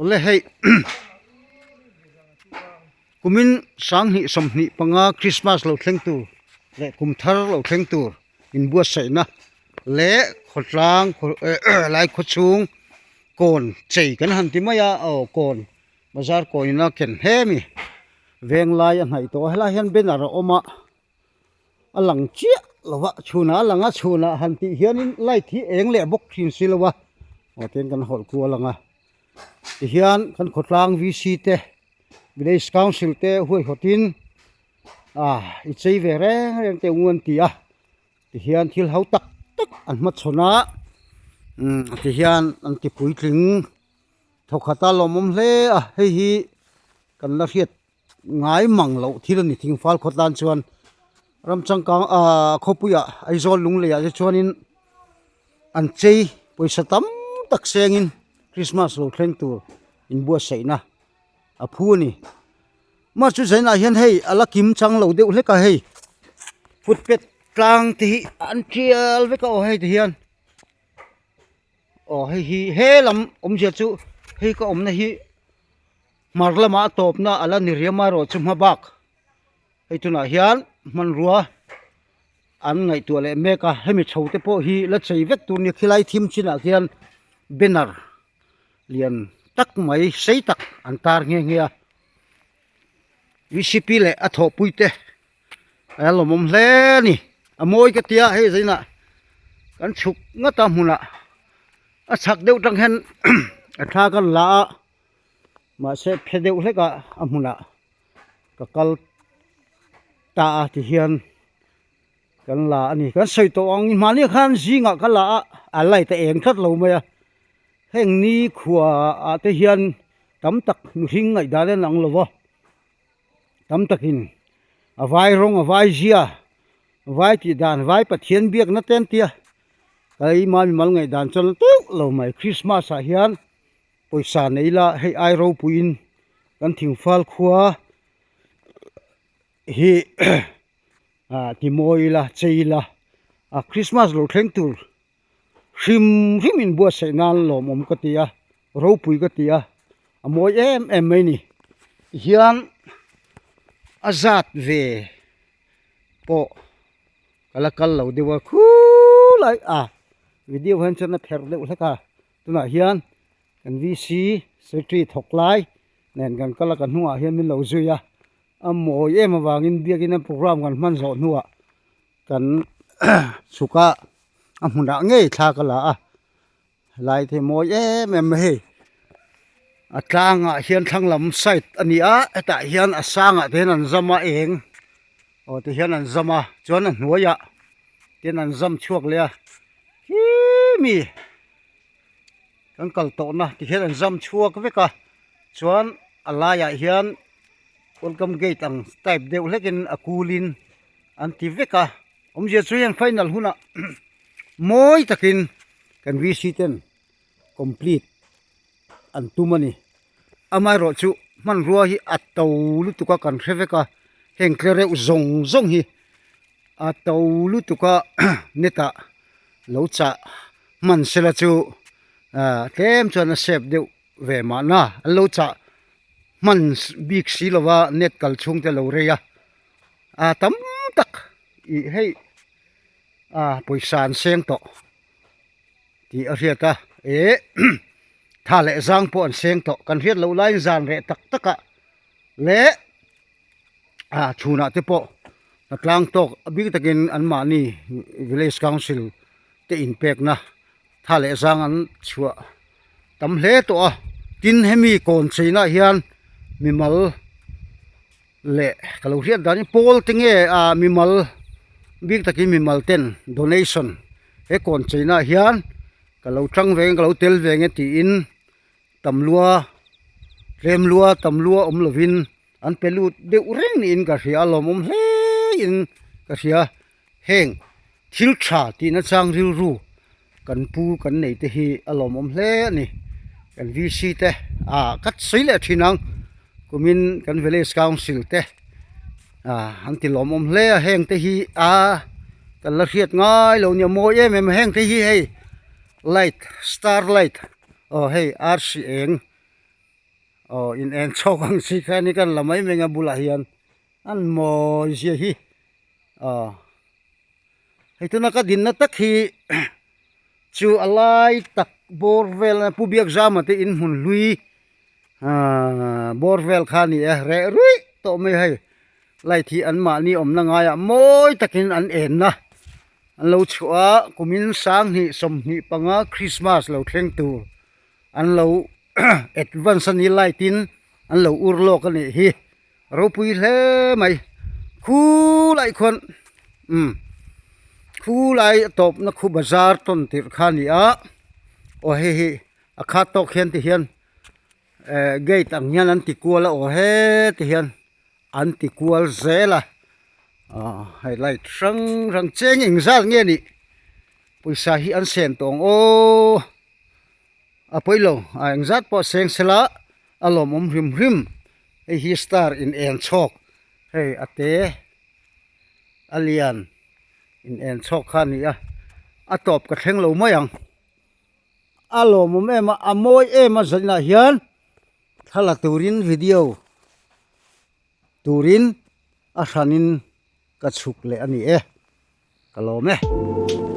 Awle hei kumin 2025 Christmas lo thleng tur leh kum thar lo thleng tur inbuatsaihna leh khawtlang lai khawchhung kawn chei kan han ti mai a aw kawn bazar kawn in a ken hle a ni veng lai a hnaih tawh a helaiah hian banner a awm a. A lang chiah lo va chhunah a lang a chhunah han tih hianin light hi eng leh bawk thin si lo a aw tihian kan hawlh kual ang a tihian kan khawtlang V C te village council te huaihawtin ah i chei ve reng reng te ung an ti a tihian thil ho tak tak an hmachhawn a umm tihian an ti puitling thawkhat a lawmawm hle a hei hi kan la hriat. Ngai mang loh thil a ni thingfal khawt tan chuan ram changkang ahh khawpuiah Aizawl lungleiah te chuanin an chei pawisa tam tak sengin Christmas lo thleng tur inbuatsaihna a phu a ni. Mah chu zainah hian hei a la kim chang lo deuh hlek a hei footpath tlang te hi an tial vek a aw hei ti hian aw hei hi he lam awmzia chu hei ka awmna hi. Hmar lamah a tawpna a la ni riam erawh chu hma bak hei tunah hian hmanrua an ngaihtuah leh mek a hemi chho te pawh hi la chei vek tur a ni khilai thim chinah khian banner lian tak mai sei tak an tar nghe nghe a V C P leh a thawhpui te a lawmawm hle a ni a mawi ka tia hei zainah kan chhuk ngata hmunah a chhak deuh tang hian a thla kan la a. Mahse phe deuh hlek a a hmunah ka kal ta a ti hian kan la a ni. Kan sawi tawh ang mahni khan zingah ka la a, a light a eng tlat lo mai a. Heng ni khua ah te hian tam tak mihring ngaihdan an ang lo va, tam takin a vai rawng a vai zia vai tih dan vai Pathian biakna te an tia. Keimah mimal ngaihdan chuan teuh lo mai Christmas ah hian. Pawisa nei la hei ai ropuiin kan thingfal khua hi ah ti mawi ila chei ila a Christmas lo thleng tur hrim hrim in buatsaih nan lawmawm ka ti a ropui ka ti a a mawi em em mai ni tihian a zat ve pawh ka la kal lo deuh a khulai a video hian chuan a pherh deuh hlek a. Tunah hian kan VC Secretary thawk lai nen kan kal a ka hnungah hian min lo zui a, a mawi em avangin biakin a program kan hman zawh hnuah kan chhuk a, a hmunah ngei thla ka la a, helai te hi mawi em em mai hei a tlangah hian thlang lam side a ni a hetah hian a sangah te hian an zam a eng aw ti hian an zam a chuan a hnuaiah ten an zam chhuak leh a khi mi. Kan kal tawhna ti hian an zam chhuak vek a chuan a laiah hian welcome gate ang type deuh hlekin a kulin an ti vek a awmzia chu hian final hunah mawi takin kan V C ten complete an tum a ni amaherawh chu hmanrua hi a to lutuk a kan hre vek a heng tlereuh zawng zawng hi a to lutuk a net ah. Lo chah hman sela chu ah tlem chuan a sep deuh ve mahna an lo chah hman bik si lova net kal chhung te lo rei a ah tam tak ih hei ah pawisa an seng tawh tih a hriat a eh tha leh zang pawh an seng tawh kan hriat loh laiin zan reh tak tak ah leh. Ah chhunah te pawh a tlang tawk a bik takin anmahni village council te inpekna tha leh zang an chhuah tam hle tawh a tin hemi kawn cheinah hian mimal leh ka lo hriat danin pawl te nge ah mimal bik takin mimal ten donation he kawn cheinah hian ka lo tang ve ang ka lo tel ve ang e tiin tamlua tlemlua tamlua awm lovin. An pe lut deuh reng niin ka hria a lawmawm hle in ka hria heng thil tha tihna chang rilru kan pu kan nei te hi a lawmawm hle a ni kan V C te ah ka sawi leh thin ang kumin kan village council te ah an ti lawmawm hle a heng te hi a kan la hriat ngai lo nia mawi em em a heng te hi hei light star light aw hei arsi eng. Aw in en chhawk ang chi kha ni kan la mai mai ang a bulah hian an mawi zia hi aw hei tuna ka dinna tak hi chu a lai tak bawr vel a pu Biakzama te in hmun hlui ahh bawr vel kha a ni a reh ruih tawh mai hei light hi an mahni awmna ngaiah mawi takin an enna an lo chhuah a kumin sanghnih 25 Christmas lo thleng tur. An lo advance a ni light in an lo ur lawk a nih hi ropui hle mai khulai khuan umm khulai a tawpna khu bazar tawn tirh kha a ni a aw hei hi a khat tawk hian ti hian eh gate ang hian an ti kual a aw heti hian an ti kual zel a ah hei light hrang hrang cheng engzat nge nih pawisa hi an sen tawh ang aw. A pawi lo, a engzat pawh seng sela a lawmawm hrim hrim. Hei hi star in eng chhawk, hei a te a lian in eng chhawk kha a ni a, a tawp ka thleng lo mai ang. A lawmawm em a, a mawi em a zaninah hian thla la turin video turin a hranin ka chhuk leh a ni e, ka lawm e.